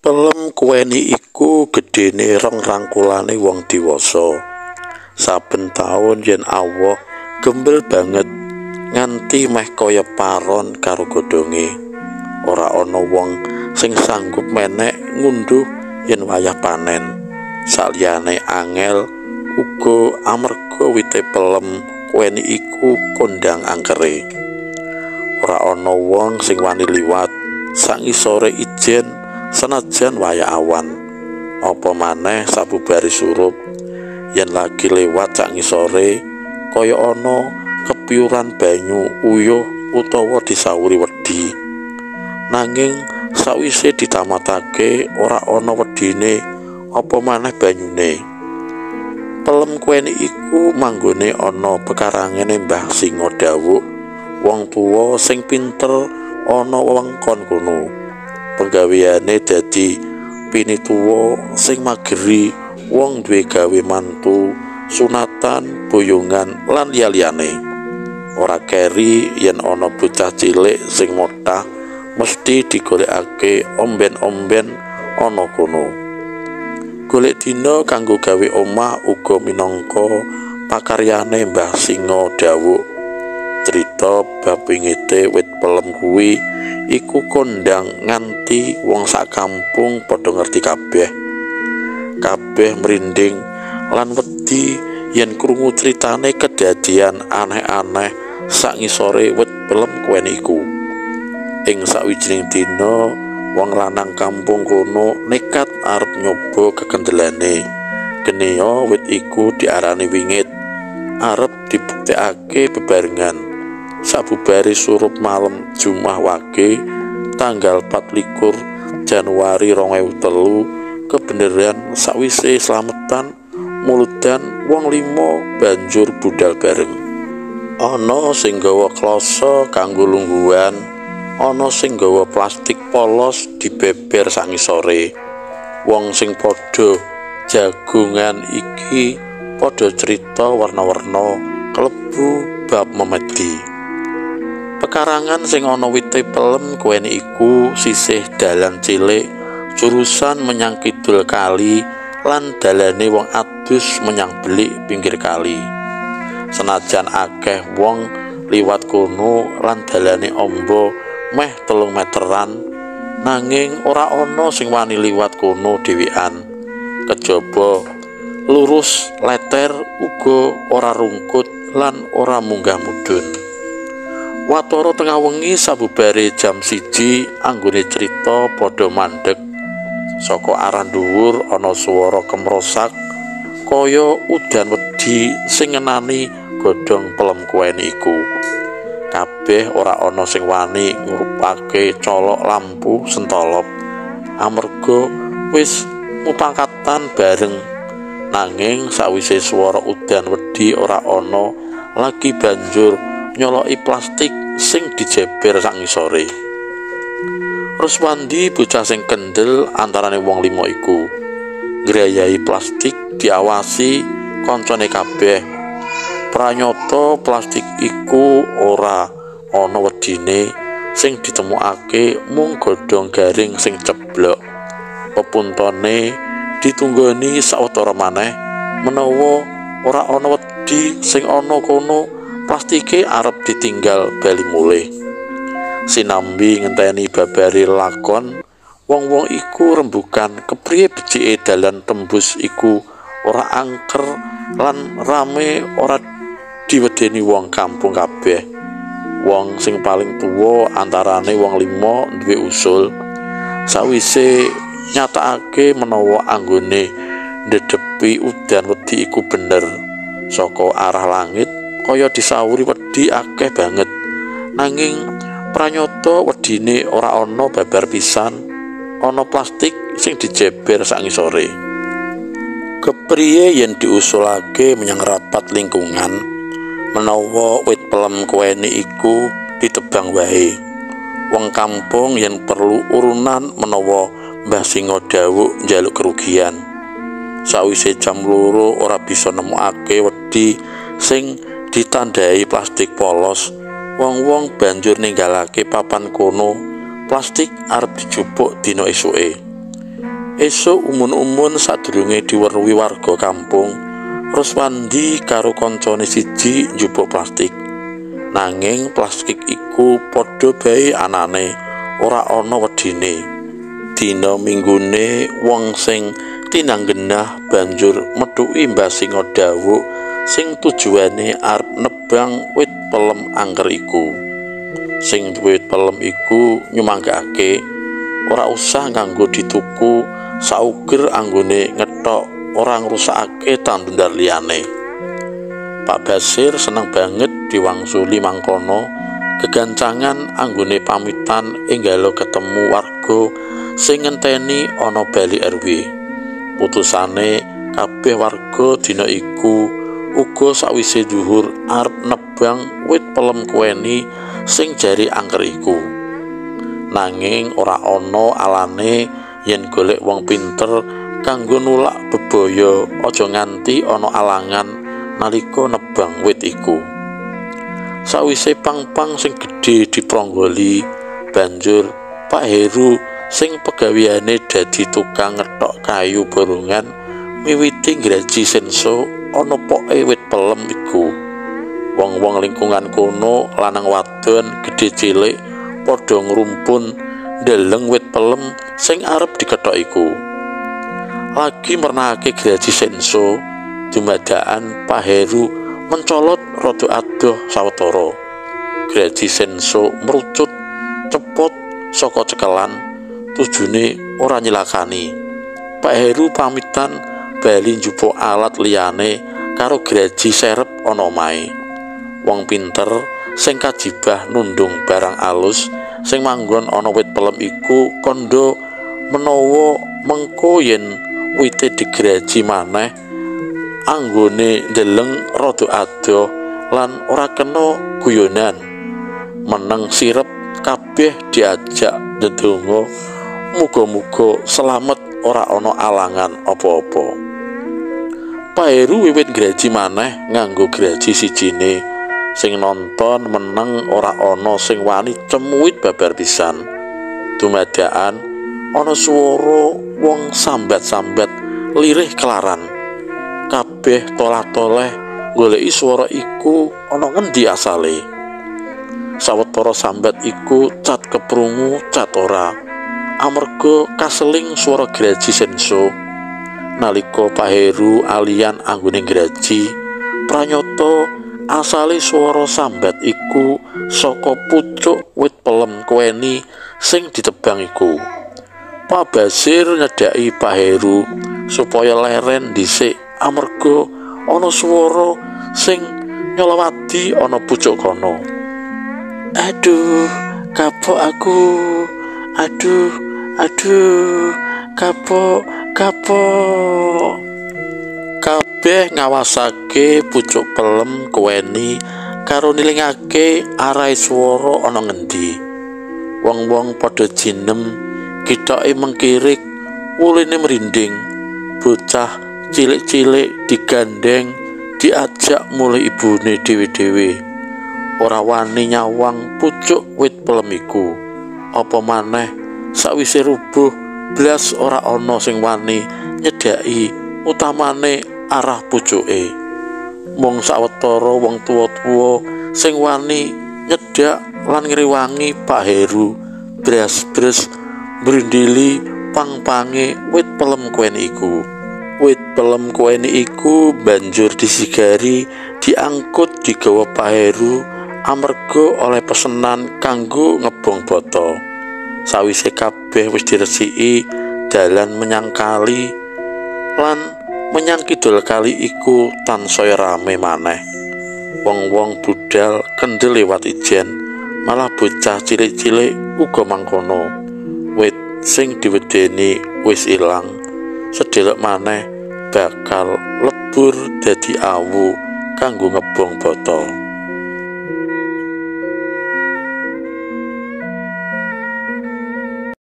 Pelem kuweni iku gedhene rong rangkulane wong diwasa. Saben taun yen awoh gembel banget nganti meh kaya paron karo godhonge. Ora ana wong sing sanggup menek ngunduh yen wayah panen. Saliyane angel uga amarga wite pelem kuweni iku kondhang angkere. Ora ana wong sing wani liwat sangisore ijen senajan wayah awan. Apa maneh sabubare surup yen lagi lewat sangisore kaya ana kepyuran banyu uyuh utawa disawuri wedi. Nanging sawise ditamatake ora ana wedine apa maneh banyune. Pelem kuweni iku manggone ana pekarangane Mbah Singo Dawuk, wong tuwa sing pinter ana wewengkon kono. Penggaweane dadi pinituwa sing mageri wong duwe gawe mantu, sunatan, boyongan lan liya-liyane. Ora keri yen ana bocah cilik sing motah mesti digolekake omben-omben ana kono. Golek dina kanggo gawe omah uga minangka pakaryane Mbah Singo Dawuk. Crita bab wingite wit pelem kuwi iku kondhang nganti wong sak kampung padha ngerti kabeh. Kabeh mrinding lan wedi yen krungu critane kedadian aneh-aneh sak ngisore wit pelem kuweni iku. Ing sawijining dina wong lanang kampung kono nekat arep nyoba kekendelane. Genea wit iku diarani wingit, arep dibuktekake bebarengan. Sabubare surup malam Jumat Wage tanggal 24 Januari 2003 kebeneran sawise slametan muludan wong limo banjur budal bareng. Ana sing gawa kloso kanggo lungguhan, ana sing gawa plastik polos dibeber sangisore. Wong sing padha jagongan iki padha crita warna-warna klebu bab memedi. Pekarangan sing ana wite pelem kuweni iku sisih dalan cilik jurusan menyang kidul kali lan dalane wong adus menyang belik pinggir kali. Senajan akeh wong liwat kono lan dalane amba meh 3 meteran, nanging ora ana sing wani liwat kono dhewean. Kejaba lurus leter uga ora rungkut lan ora munggah mudhun. Watara tengah wengi sabubare jam 1 anggone crita padha mandeg. Saka arah dhuwur ana swara kemrosak kaya udan wedi sing ngenani godhong pelem kuweni iku. Kabeh ora ana sing wani ngurupake colok lampu sentolop amarga wis mupakatan bareng. Nanging sawise swara udan wedi ora ana lagi banjur nyoloki plastik sing dijeber sak ngisore. Ruswandi bocah sing kendel antarane wong limo iku ngrayahi plastik diawasi koncone kabeh. Pranyata plastik iku ora ana wedine, sing ditemukake mung godhong garing sing ceblok. Pepuntone ditunggoni sawetara maneh menawa ora ana wedi sing ana kono, plastike arep ditinggal bali mulih. Sinambi ngenteni babare lakon, wong-wong iku rembukan kepriye becike dalan tembus iku ora angker lan rame ora diwedeni wong kampung kabeh. Wong sing paling tuwa antarane wong limo duwe usul. Sawise nyatakake menawa anggone ndedhepi udan wedi iku bener. Saka arah langit kaya disawuri wedi akeh banget. Nanging pranyata wedine ora ana babar pisan, ana plastik sing dijeber sak ngisore. Kepriye yen diusulake menyang rapat lingkungan menawa wit pelem kuweni iku ditebang wae. Wong kampung yen perlu urunan menawa Mbah Singo Dawuk njaluk kerugian. Sawise jam 2 ora bisa nemokake wedi sing ditandai plastik polos, wong-wong banjur ninggalake papan kono. Plastik arep dijupuk dina esuke. Esuk umun-umun sadurunge diweruhi warga kampung, Ruswandi karo kancane siji njupuk plastik. Nanging plastik iku padha bae anane, ora ana wedine. Dina minggune wong sing tinang genah banjur methuki Mbah Singo Dawuk sing tujuane arep nebang wit pelem angker iku. Sing duwe wit pelem iku nyumanggakake ora usah nganggo dituku, sauger anggone ngethok ora ngrusakake tandundar liyane. Pak Basir seneng banget diwangsuli mangkono, gegancangan anggone pamitan enggalo ketemu warga sing ngenteni ana bali RW. Putusane kabeh warga dina iku uga sawise dhuhur arep nebang wit pelem kuweni sing jari angker iku. Nanging ora ana alane yen golek wong pinter kanggo nulak bebaya aja nganti ana alangan nalika nebang wit iku. Sawise pang-pang sing gedhe dipronggoli, banjur Pak Heru sing pegaweane dadi tukang ngethok kayu borongan miwiti ngraji senso ana poke wit pelem iku. Wong-wong lingkungan kono lanang wadon gedhe cilik padha ngrumpun ndeleng wit pelem sing arep dikethok iku. Lagi mernahake graji senso, dumadakan Pak Heru mencolot rada adoh sawetara. Graji senso merucut cepot saka cekelan, tujune ora nyilakani. Pak Heru pamitan bali njupuk alat liyane karo graji serep ana omahe. Wong pinter sing kajibah nundung barang alus sing manggon ana wit pelem iku kandha menawa mengko yen wite digraji maneh anggone ndeleng rada adoh lan ora kena guyonan. Meneng sirep kabeh diajak ndedonga muga-muga selamet ora ana alangan apa-apa. Pak Heru wiwit graji maneh nganggo graji sijine. Sing nonton meneng ora ana sing wani cemuit babar pisan. Dumadakan ana swara wong sambat-sambat lirih kelaran. Kabeh tolah-toleh goleki swara iku ana ngendi asale. Sawetara sambat iku cat keprungu cat ora, amarga kaseling swara graji senso. Nalika Pak Heru alian anggone graji, pranyata asale swara sambat iku saka pucuk wit pelem kuweni sing ditebang iku. Pak Basir nyedhaki Pak Heru supaya leren dhisik amarga ana swara sing nyolowadi ana pucuk kono. Aduh, kapok aku. Aduh, aduh, kapok, kapok. Kabeh ngawasake pucuk pelem kuweni karo nilingake arahe swara ana ngendi. Wong-wong padha jinem, kithoke mengkirik, wuline merinding. Bocah cilik-cilik digandeng, diajak mulih ibune dhewe-dhewe. Ora wani nyawang pucuk wit pelem iku. Apa maneh sakwise rubuh blas ora ana sing wani nyedhaki utamane arah pucuke. Mung sawetara wong tuwa-tuwa sing wani nyedhak lan ngrewangi Pak Heru bras-bres mbrindili pang-pange wit pelem kuweni iku. Wit pelem kuweni iku banjur disigari, diangkut digawa Pak Heru amarga oleh pesenan kanggo ngebong boto. Sawise kabeh wis diresiki, dalan menyang kali lan menyang kidul kali iku tansaya rame maneh. Wong-wong budal kendel liwat ijen, malah bocah cilik-cilik uga mangkono. Wit sing diwedeni wis ilang, sedelok maneh bakal lebur dadi awu kanggo ngebong boto.